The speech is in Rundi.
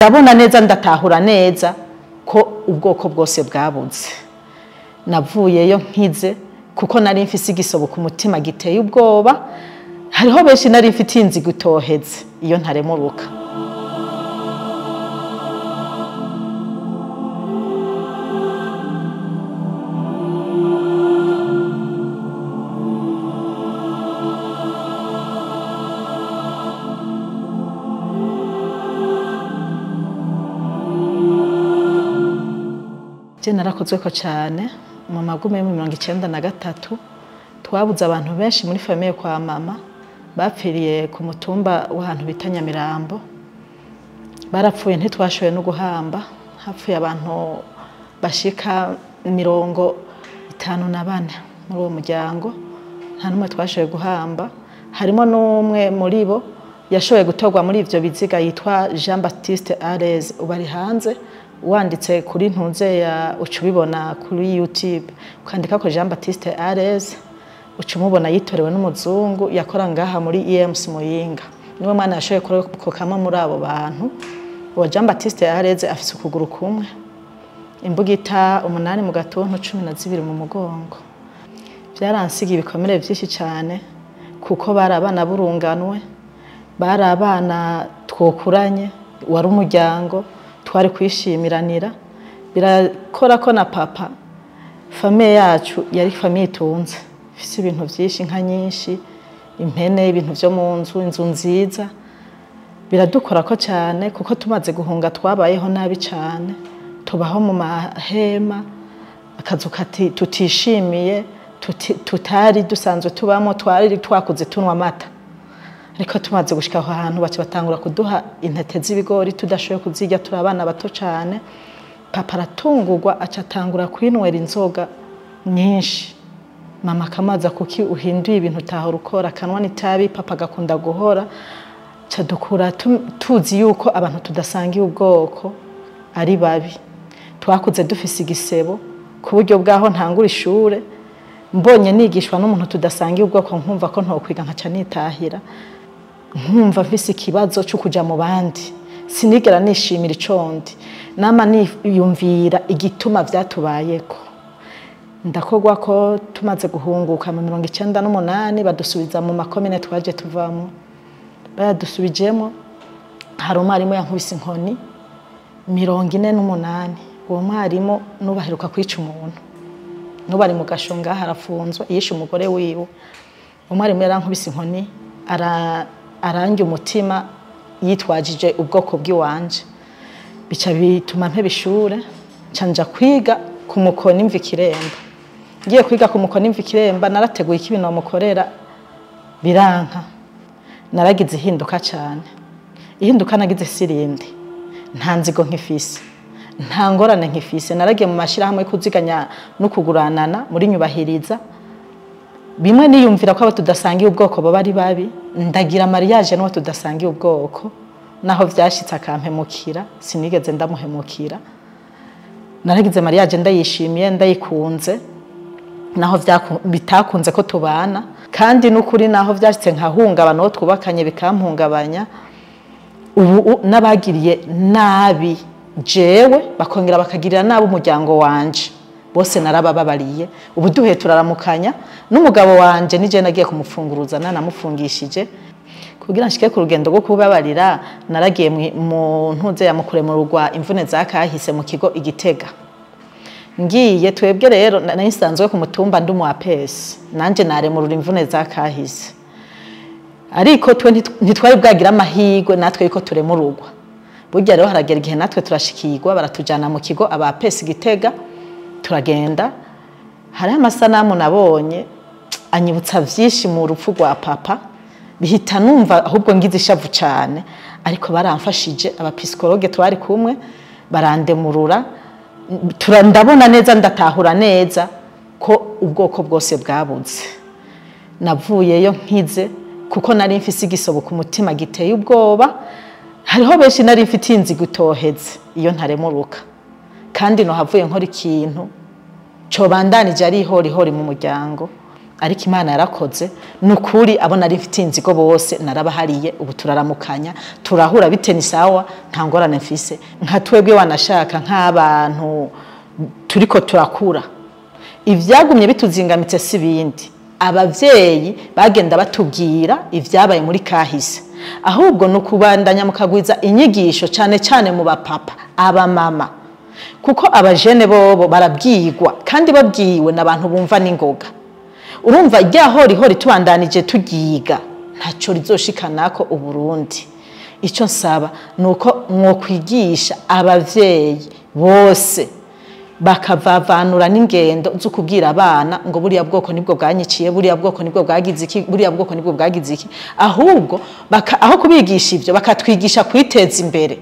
Ndabona neza, ndatahura neza ko ubwoko bwose bwabuze. Navuyeyo nkize kuko nari mfise igisobo ku mutima giteye ubwoba. Hariho benshi nari mfitiye inzigo itoheze iyo ntaremuruka. Je narakozweko cyane mu magume yo 1993. Twabuze abantu benshi muri famille kwa mama, bapfiriye ku mutumba w'ahantu bita Nyamirambo. Barapfuye ntitwashoboye no guhamba. Hapfuye abantu bashika 54 muri uwo muryango, nta n'umwe twashoboye guhamba. Harimo n'umwe muri bo yashoboye gutorwa muri ivyo biziga yitwa Jean Baptiste Arez, ubu ari hanze. Wanditse kuri ntunze ya uca ubibona kuri YouTube, ukandika ko Jean Baptiste Arez uca umubona, yitorewe n'umuzungu yakora ngaha muri EMS Muyinga. Niwe mwana yashoboye kurokokamo muri abo bantu. Uwo Jean Baptiste Arez afise ukuguru kumwe, imbugita 8 mu gatuntu, 12 mu mugongo. Byaransigiye ibikomere vyinshi cyane kuko bari abana burunganwe, bari abana twokuranye, wari umuryango twari kwishimiranira. Birakora ko na papa, famille yacu yari famille itunze, ifise ibintu vyinshi, inka nyinshi, impene, ibintu vyo mu nzu, inzu nziza. Biradukora ko cyane kuko tumaze guhunga twabayeho nabi cyane, tubaho mu mahema, akazu tutishimiye, tutari dusanzwe tubamo. Twari twakuze tunywa amata, ariko tumaze gushika aho hantu baca batangura kuduha intete z'ibigori tudashoboye kuzirya, turi abana bato cyane. Papa aratungurwa, aca atangura kwinywera inzoga nyinshi. Mama akamaza, kuki uhinduye ibintu utahora ukora? Akanwa n'itabi, papa agakunda guhora. Ca dukura tuzi yuko abantu tudasangiye ubwoko ari babi. Twakuze dufise igisebo ku buryo bwaho ntangura ishure mbonye nigishwa n'umuntu tudasangiye ubwoko nkumva ko ntokwiga, nkaca nitahira, nkumva mfise ikibazo cyo kuja mu bandi. Sinigera nishimira icondi, nama niyumvira igituma vyatubayeko. Ndakogwa ko tumaze guhunguka mu 1998 badusubiza mu makomine twaje tuvamo. Bayadusubijemo, hari umwarimu yankubise inkoni 48. Uwo mwarimu nubaheruka kwica umuntu, nubu ari mu gashonga harafunzwe, yishe umugore wiwe. Umwarimu yarankubise inkoni arangya umutima yitwajije ubwoko bw'iwanje, bica bituma mpeba ishure, nca nja kwiga ku Mukoni mva Ikiremba. Ngiye kwiga ku Mukoni mva Ikiremba, narateguye ko ibintu bamukorera biranka. Naragize ihinduka cyane. Ihinduka nagize sirindi, nta nzigo nkifise, nta ngorane nkifise. Naragiye mu mashirahamwe yo kuziganya no kuguranana muri Nyubahiriza. Bimwe niyumvira ko abo tudasangiye ubwoko baba ari babi, ndagira mariage n'uwo tudasangiye ubwoko, naho vyashitse akampemukira, sinigeze ndamuhemukira. Naragize mariage ndayishimiye, ndayikunze, naho bitakunze ko tubana. Kandi n'ukuri naho vyashitse nkahungabana uwo twubakanye bikampungabanya, ubu n'abagiriye nabi jewe bakongera bakagirira nabi umuryango wanje bose narabababariye. Ubu duhe turaramukanya n'umugabo wanje, nije nagiye kumufunguruza, nanamufungishije kugira nshike ku rugendo rwo kubabarira. Naragiye mu ntuze ya mukuremurwa imvune za kahise mu kigo Igitega. Ngiye twebwe rero nari ku mutumba ndi umu APS, nanje naremurura imvune za kahise, ariko twe ntitwari bwagira amahirwe natwe yuko turemururwa. Burya rero haragera igihe natwe turashikirwa, baratujana mu kigo aba APS Gitega, turagenda. Hariho amasanamu nabonye anyibutsa vyinshi mu rupfu rwa papa, bihita numva ahubwo ngize ishavu cyane. Ariko baramfashije abapsikologe twari kumwe, barandemurura, ndabona neza, ndatahura neza ko ubwoko bwose bwabuze. Navuyeyo nkize kuko nari mfise igisobo ku mutima giteye ubwoba. Hariho benshi nari mfitiye inzigo itoheze iyo ntaremuruka, kandi no havuye nkora ikintu cobandanije ari ihorihori mu muryango. Ariko Imana yarakoze, nukuri abo nari mfite inzigo bose narabahariye. Ubu turaramukanya, turahura, bite, ni sawa, nta ngorane mfise. Nka twebwe wanashaka nk'abantu turiko turakura, ivyagumye bituzingamitse si bindi abavyeyi bagenda batubwira ivyabaye muri kahise, ahubwo ni ukubandanya mukagwiza inyigisho, cane cane mu bapapa, abamama, kuko abajene bobo barabwirwa, kandi babwiwe n'abantu bumva n'ingoga. Urumva rya horihori tubandanije tugiga, ntaco rizoshikanako Uburundi. Icyo nsaba ni uko mwokwigisha abavyeyi bose bakavavanura n'ingendo zo kubwira abana ngo buriya bwoko nibwo bwanyiciye, buriya bwoko nibwo bwagize iki, buriya bwoko nibwo bwagize iki. Ahubwo aho kubigisha ivyo, bakatwigisha kwiteza imbere.